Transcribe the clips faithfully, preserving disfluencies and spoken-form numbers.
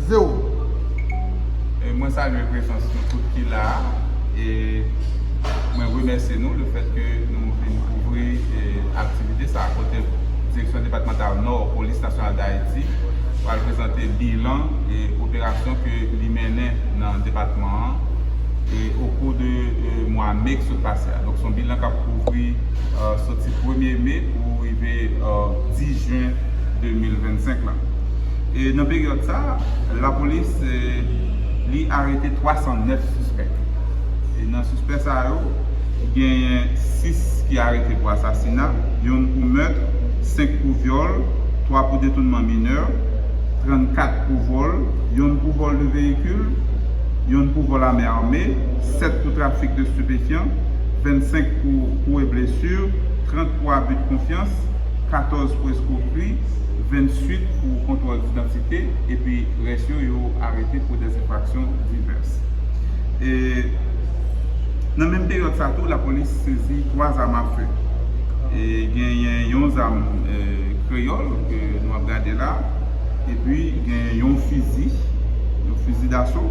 Zewo. E mwen salye prezans nou tout ki la a. E mwen remèsye nou lefètke nou vin kouvri, e, aktivite sa a, kote Direksyon Depatmantal Nò Polis Nasyonal d Ayiti pral prezante bilan e operasyon ke li mennen nan depatman an e okou de, e, mwa me k sot pase a. Donk, se yon bilan k ap kouvri, e, soti premye me pou rive, e, dis jen de mil vennsenk la. E nan peryòd sa a, lapolis, e, li arete twa san nèf sispèk. E nan sispèk sa yo, genyen sis ki arete pou asasina, yonn pou mèt, senk pou vyòl, twa pou detounman minè, trannkat pou vòl, yonn pou vòl de veyikil, yonn pou vòl a men ame, sèt pou trafik de stipefyan, vennsenk pou kou e blesi, trant pou abi de konfyans, katòz pou eskwokri, venntuit pou kontwòl didantite, epi rès yo, yo arete pou dèzenfraksyon divès. E nan menm peryòd sa tou, lapolis sezi twa zam afe. E genyen yon zam, e, kreyòl ke nou ap gade la, epi genyen yon fizi, yon fizi daso,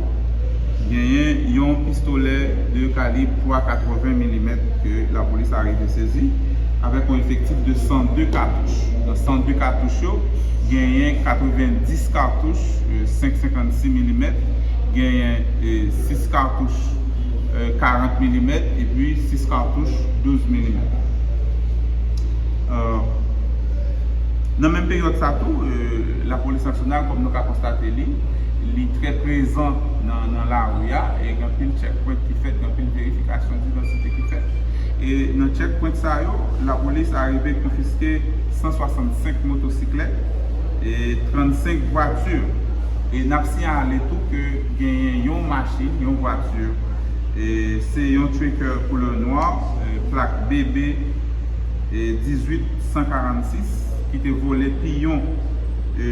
genyen yon pistolè de kalib twa katreven milimèt ke lapolis arive sezi, avèk yon efektif de san de katouch. Nan san de katouch yo, genyen katrevenndis katouch, e, senk senkannsis milimèt, genyen, e, sis katouch, e, karant milimèt, epi sis katouch douz milimèt. E, nan menm peryòd sa tou, e, lapolis nasyonal, kòm nou ka konstate li, li trè prezan nan, nan lari a, e gen anpil checkpoint ki fèt, gen anpil verifikasyon didantite ki fèt. E nan checkpoint sa yo, lapolis arive konfiske san swasannsenk motosiklèt e trannsenk vwati. E n ap siyale tou ke genyen yon machin, yon vwati, e se yon Tracker koulè nwa, e plak B B, e dizuit san karannsis, ki te vole piyon, e,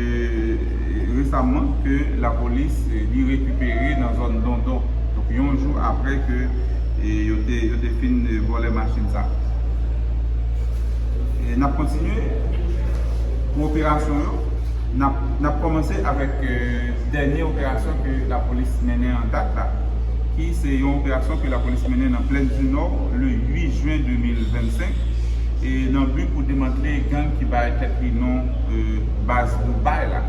resaman, ke lapolis, e, li rekipere nan zòn Dondon. Donk, yon jou apre ke, e, yo te, yo te fin, e, vòlè machin sa. E n ap kontinye pou operasyon yo. N ap, n ap kòmanse avèk, e, dènye operasyon ke lapolis mennen an dat la, ki se yon operasyon ke lapolis mennen nan Plèn di Nò, le uit jen de mil vennsenk, e nan bi pou demantle gang ki bay tèt li non, e, Baz Dubai la,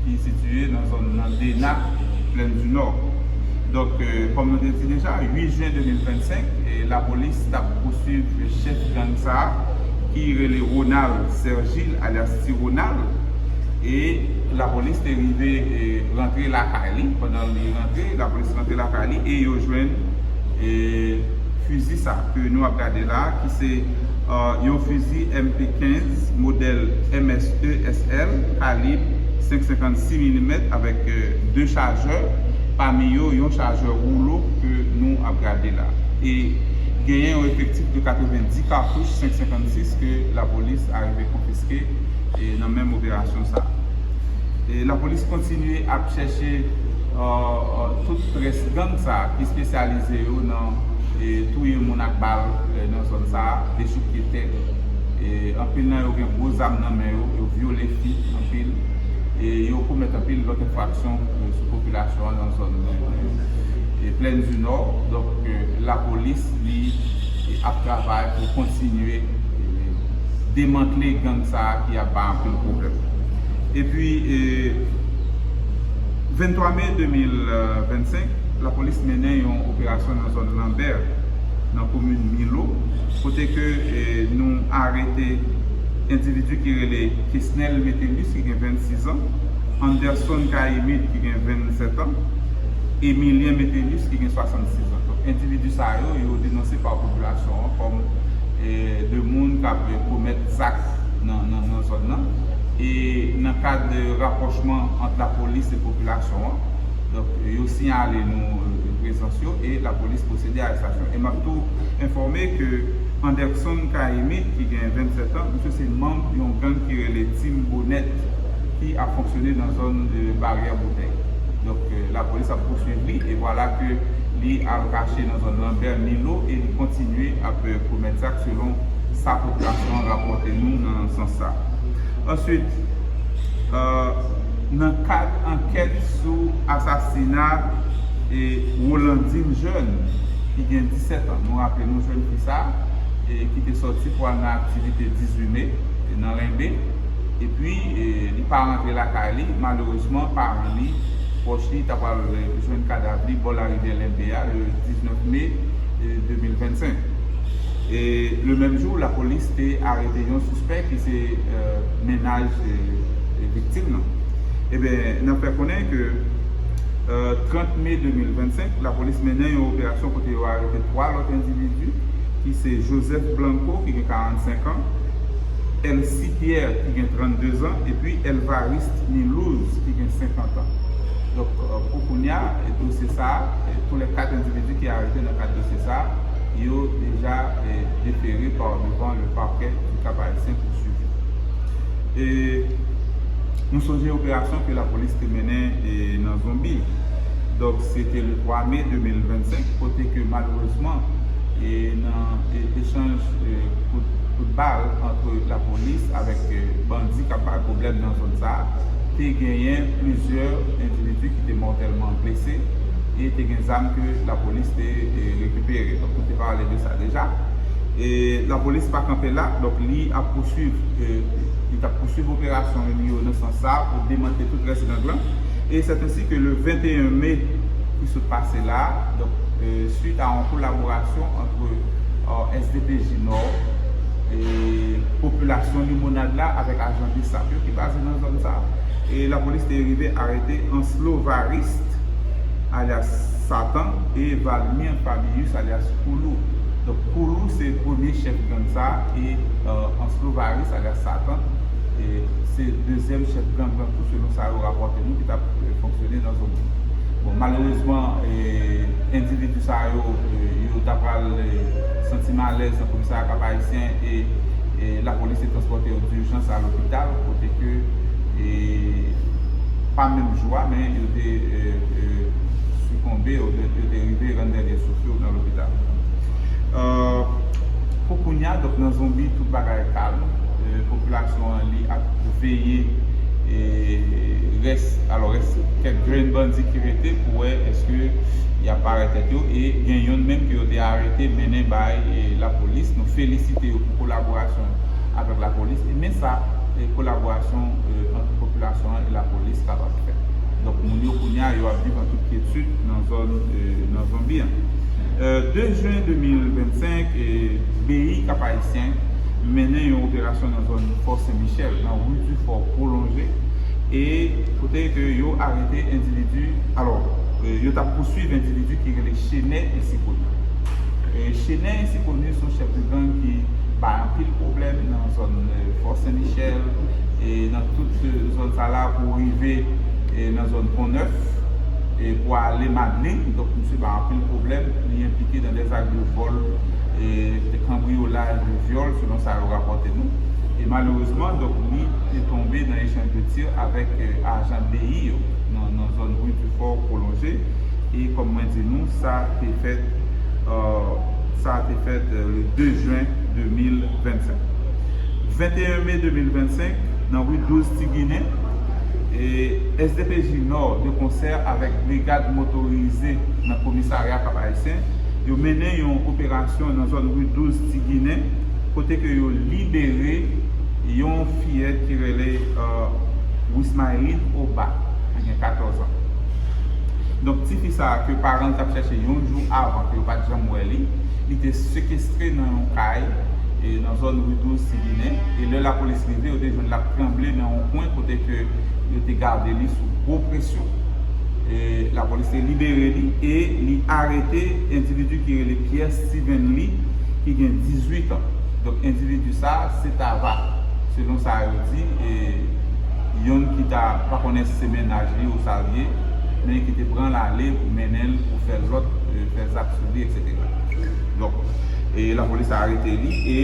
ki sitiye nan zòn nan Dena, Plèn di Nò. Donk, e, kòm nou te di deja, uit jen de mil vennsenk, e, lapolis t ap pouswiv chèf gang sa a, ki rele Ronald Sergil, alyas Ti Ronald, e lapolis te rive, e, rantre lakay li. Pandan li rantre, lapolis rantre lakay li e yo jwenn, e, fizi sa ke nou ap gade la, ki se, e, yon fizi M P kenz modèl M S E S L, kalib senk senkannsis milimèt, avèk, e, de chajè, pami yo yon chajè woulo ke nou ap gade la. E genyen yon efektif de katrevenndis katouch senk senkannsis ke lapolis arive konfiske, e, nan menm operasyon sa. E lapolis kontinye ap chèche, e, e, tout rès gang sa a ki espesyalize yo nan, e, touye moun ak bal, e, nan zòn sa a, dechoukye tè. E anpil nan yo gen gwo zam nan men yo, yo vyole fi anpil, e yo komèt anpil lòt enfraksyon, e, sou popilasyon an nan zòn, e, e, Plèn di Nò. Donk, e, lapolis, li, e, ap travay pou kontinye, e, demantle gang sa a ki ap bay anpil pwoblèm. Epi, e, venntwa me de mil vennsenk, lapolis mennen yon operasyon nan zòn Lanbè, nan komin Milo, kote ke, e, nou arete endividi ki rele Kesnel Metellus, ki gen vennsis an, Anderson Caïmite, ki gen vennsèt an, Emilien Metellus, ki gen swasannsis an. Donk, endividi sa yo, yo denonse pa popilasyon an kòm, e, de moun k ap komèt zak nan, nan, nan zòn nan. E nan kad rapwochman ant lapolis e popilasyon an, donk, yo siyale nou, e, prezans yo e lapolis pwosede a arestasyon. E m ap tou enfòme ke Anderson Caïmite, ki gen vennsèt an, misye se manm yon gang ki rele Team Bonèt, ki ap fonksyone nan zòn, e, Baryè Boutèy. Donk, e, lapolis ap pouswiv li, e vwala ke li al kache nan zòn Lanbè Milo, e li kontinye ap, e, komèt zak selon sa popilasyon an rapòte nou nan sans sa. Answit, e, Nan kad ankèt sou asasina e Rolandine Jeune, ki gen disèt an. Nou raple nou jèn fi sa, e ki te sòti pou al nan aktivite dizuit me, e nan Lenbe. Epi, e, li pa rantre lakay li. Malerezman, paran li, pwòch li, ta pral, e, jwenn kadav li bò larivyè Lenbe a, le diznèf me, e, de mil vennsenk. E le menm jou, lapolis te arete yon sispè ki se, e, mennaj, e, e, viktim nan. Ebyen, n ap fè konnen ke, e, trant me de mil vennsenk, lapolis mennen yon operasyon kote yo arete twa lòt endividi, ki se Joseph Blanco, ki gen karannsenk an, Elsie Pierre, ki gen trannde zan, epi Elvariste Milouz, ki gen senkant an. Donk, e, pou kounye a, e, dosye sa a, e, tou lè kat endividi ki arete nan kad dosye sa a, yo deja, e, defere pa devan le parquet du Cap-Haïtien pour suivi. E nou sonje operasyon ke lapolis te mennen, e, nan Zonbi. Donk, se te le twa me de mil vennsenk, kote ke malerezman, e, nan, e, echanj, e, kout, kout bal ant lapolis avèk, e, bandi k ap bay pwoblèm nan zòn sa a, te genyen plizyè endividi ki te mòtèlman blese e te gen zam ke lapolis te, e, rekipere. Donk, nou te pale de sa deja. E lapolis pa kanpe la, donk li ap pouswiv, e, li t ap pouswiv operasyon li yo nan sans sa a pou demantle tout rès gang lan. E c'est ainsi que le venteyen me ki sot pase la, donk, e, suite à yon kolaborasyon ant, e, S D P J Nò, e, popilasyon Limonad la avèk ajan BSAP yo ki baze nan zòn sa a. E lapolis te rive arete Anslo Variste, alyas Satan, e Valmir Fabius, alyas Koulou. Donk, Koulou se premye chèf gang sa a, e, e, Anslo Variste, alyas Satan, e se dezyèm chèf gang lan tou, selon sa yo rapòte nou, ki t ap, e, fonksyone nan zòn nan. Bon, malerezman, e, endividi sa yo, e, yo ta pral, e, santi malèz nan komisarya Kap Ayisyen e, e lapolis te transpòte yo dijans a lopital, kote ke, e, pa menm jou a, men yo te, e, e, sikonbe, yo te, yo te rive rann dènye souf yo nan lopital. E, pou kounye a, donk, nan Zonbi, tout bagay kalm. E, popilasyon an, li ap veye, e, rès, alò, rès kèk grenn bandi ki rete pou wè èske y ap pare tèt yo. E gen youn menm ke yo te arete, mennen bay, e, lapolis. Nou felisite yo pou kolaborasyon avèk lapolis. E men sa, e, kolaborasyon, e, ant popilasyon an e lapolis kapab fè. Donk, moun yo kounye a, yo ap viv an tout kyetid nan zòn, e, nan Zonbi an. E, de jen de mil vennsenk, e, B I Kap Ayisyen mennen yon operasyon nan zòn Fò Sen Michèl, nan Rue du Fort Prolongé, e kote ke yo arete endividi, alò, e, yo t ap pouswiv endividi ki rele Chenè Ensikoni. E, Chenè Ensikoni se yon chèf de gang ki bay anpil pwoblèm nan zòn, e, Fò Sen Michèl, e nan tout, e, zòn sa la pou rive, e, nan zòn Pon Nèf, e pou ale Madlin. Donk, misye bay anpil pwoblèm, li enplike dans des actes de vol, e de cambriolage, de viol, selon sa yo rapòte nou. E malerezman, donk, li te tonbe nan echanj de tir avèk, e, ajan B I yo nan, nan zòn Rue du Fort Prolongé. E kòm mwen di nou, sa te fèt, e, sa te fèt, e, le de jen de mil vennsenk. Venteyen me de mil vennsenk, nan ri douz Ti Ginen, e S D P J Nò, de konsè avèk brigad motorize nan komisarya Kap Ayisyen, yo mennen yon operasyon nan zòn ri douz Ti Ginen, kote ke yo libere yon fiyèt ki rele, e, Wismayeline Oba, ki gen katòz an. Donk, tifi sa a ke paran l t ap chèche yon jou avan, ke yo pa t janm wè li, li te sekestre nan yon kay, e nan zòn ri douz Ti Ginen. E lè lapolis rive, yo te jwenn l ap tranble nan yon kwen kote ke yo te gade li sou gwo presyon. E lapolis te libere li e li arete endividi ki rele Pierre Stevenly, ki gen dizuit an. Donk, endividi sa a, se Tava, selon sa yo di, e youn ki ta, pa konnen si se mennaj li ou sa l ye, men ki te pran l ale pou mennen l, pou fè lòt, e, fè zak sou li, etsetera. Donk, e lapolis arete li e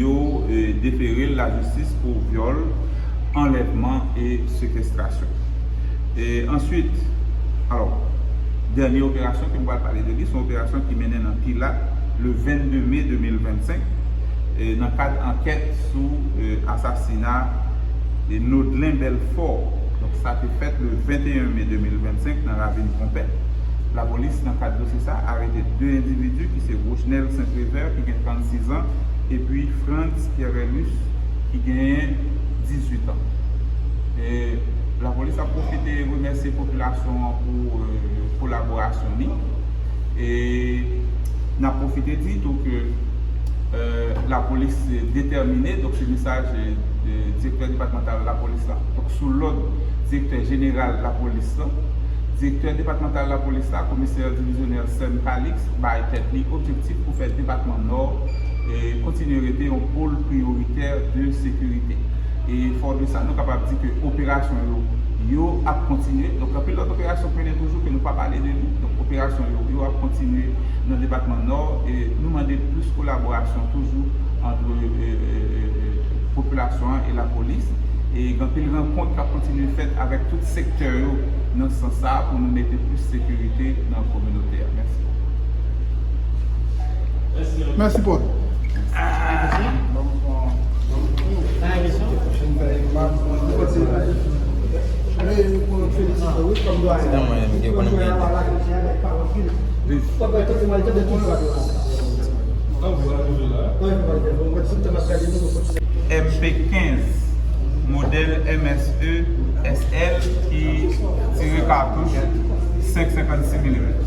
yo, e, defere l lajistis pou vyòl, anlèvman e sekestrasyon. E answit, alò, dènye operasyon ke m pral pale de li, se yon operasyon ki mennen nan Pilat, le vennde me de mil vennsenk, e nan kad ankèt sou, e, asasina, e, Nodlen Belfort, Donk, sa te fèt le venteyen me de mil vennsenk nan Ravin Twonpèt. Lapolis, nan kad dosye sa, arete de endividi ki se Rochnel Saint-Prévert, ki gen trannsis an, epi Frantz Pierrelus, ki genyen dizuit an. E lapolis ap pwofite remèsye popilasyon an pou, euh, kolaborasyon li. E n ap pwofite di tou ke, euh, lapolis detèmine, donk se mesaj, euh, direktè depatmantal lapolis la, donk sou lòd direktè jeneral lapolis la, direktè depatmantal lapolis la, komisè divizyonè Sam Calixte, bay tèt li objektif pou fè depatman Nò, eh, kontinye rete yon pòl priyoritè de sekirite. E fò de sa, nou kapab di ke operasyon yo, yo ap kontinye. Donk, anpil lòt operasyon k mennen toujou ke nou pa pale de li. Donk, operasyon yo, yo ap kontinye nan depatman Nò. E nou mande plis kolaborasyon toujou ant, eh, eh, eh, eh, popilasyon an e lapolis. E gen anpil rankont k ap kontinye fèt avèk tout sektè yo nan sans sa a pou nou mete plis sekirite nan kominote a. Mèsi. Mèsi, Paul. M P kenz, modèl M S E S L ki tire katouch senk senkannsis milimèt.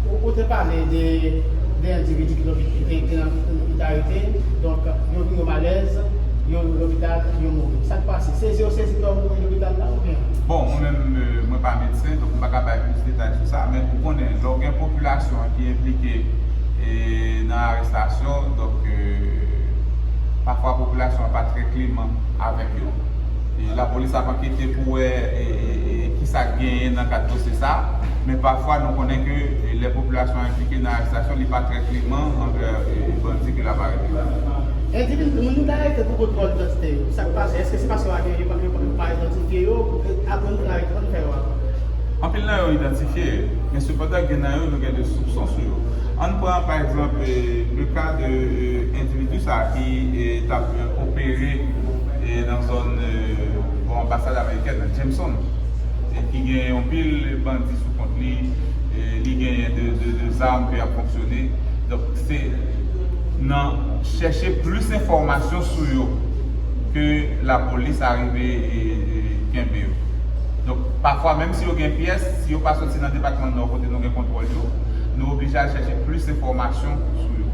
Ou, ou te pale de, de endividi ki lopi-, ki te, ki te arete, donk, yo vin yo malèz, yo lopital, yo mouri. Sa k pase? Sezi yo sezi ke yo mouri lopital la, oubyen? Bon, mwen menm, euh, mwen pa medsen, donk mwen pa ka bay plis detay sou sa, men ou konnen, lè w gen popilasyon an ki enplike, e, nan arestasyon, donk, euh, pafwa popilasyon an pa trè kleman avèk yo. E lapolis ap ankete pou wè, e, e, e, kisa k genyen nan kad dosye sa a. Men pafwa, nou konnen ke, e, lè popilasyon an enplike nan arestasyon, li pa trè kleman anvè, e, bandi ke l ap arete yo. Endividi, moun yo ta arete pou kontwòl idantite yo, sa k pase? Èske se paske yo pa, yo pa, yo pa idantifye yo? Apre nou vin arete, ann fè yo ankò. Anpil nan yo idantifye, men sepandan, gen nan yo nou gen de soupson sou yo. Ann pran, pa egzanp, eh, le ka de, eh, endividi sa a ki, eh, t ap, eh, opere, eh, nan zòn, eh, bò anbasad amerikèn nan, Jameson, e ki gen yon pil bandi sou kont li, eh, li genyen de, de, de zam ke y ap fonksyone. Donk, se nan chèche plis enfòmasyon sou yo ke lapolis arive, e, e, kenbe yo. Donk, pafwa, menm si yo gen pyès, si yo pa soti nan depatman Nò kote nou gen kontwòl yo, nou oblije al chèche plis enfòmasyon sou yo.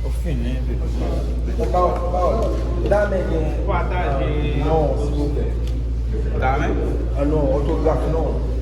Ou fini, epi... Pawòl, pawòl. Dame gen... Pataje. Non, silvouplè. Dame? Ah non, òtograf non.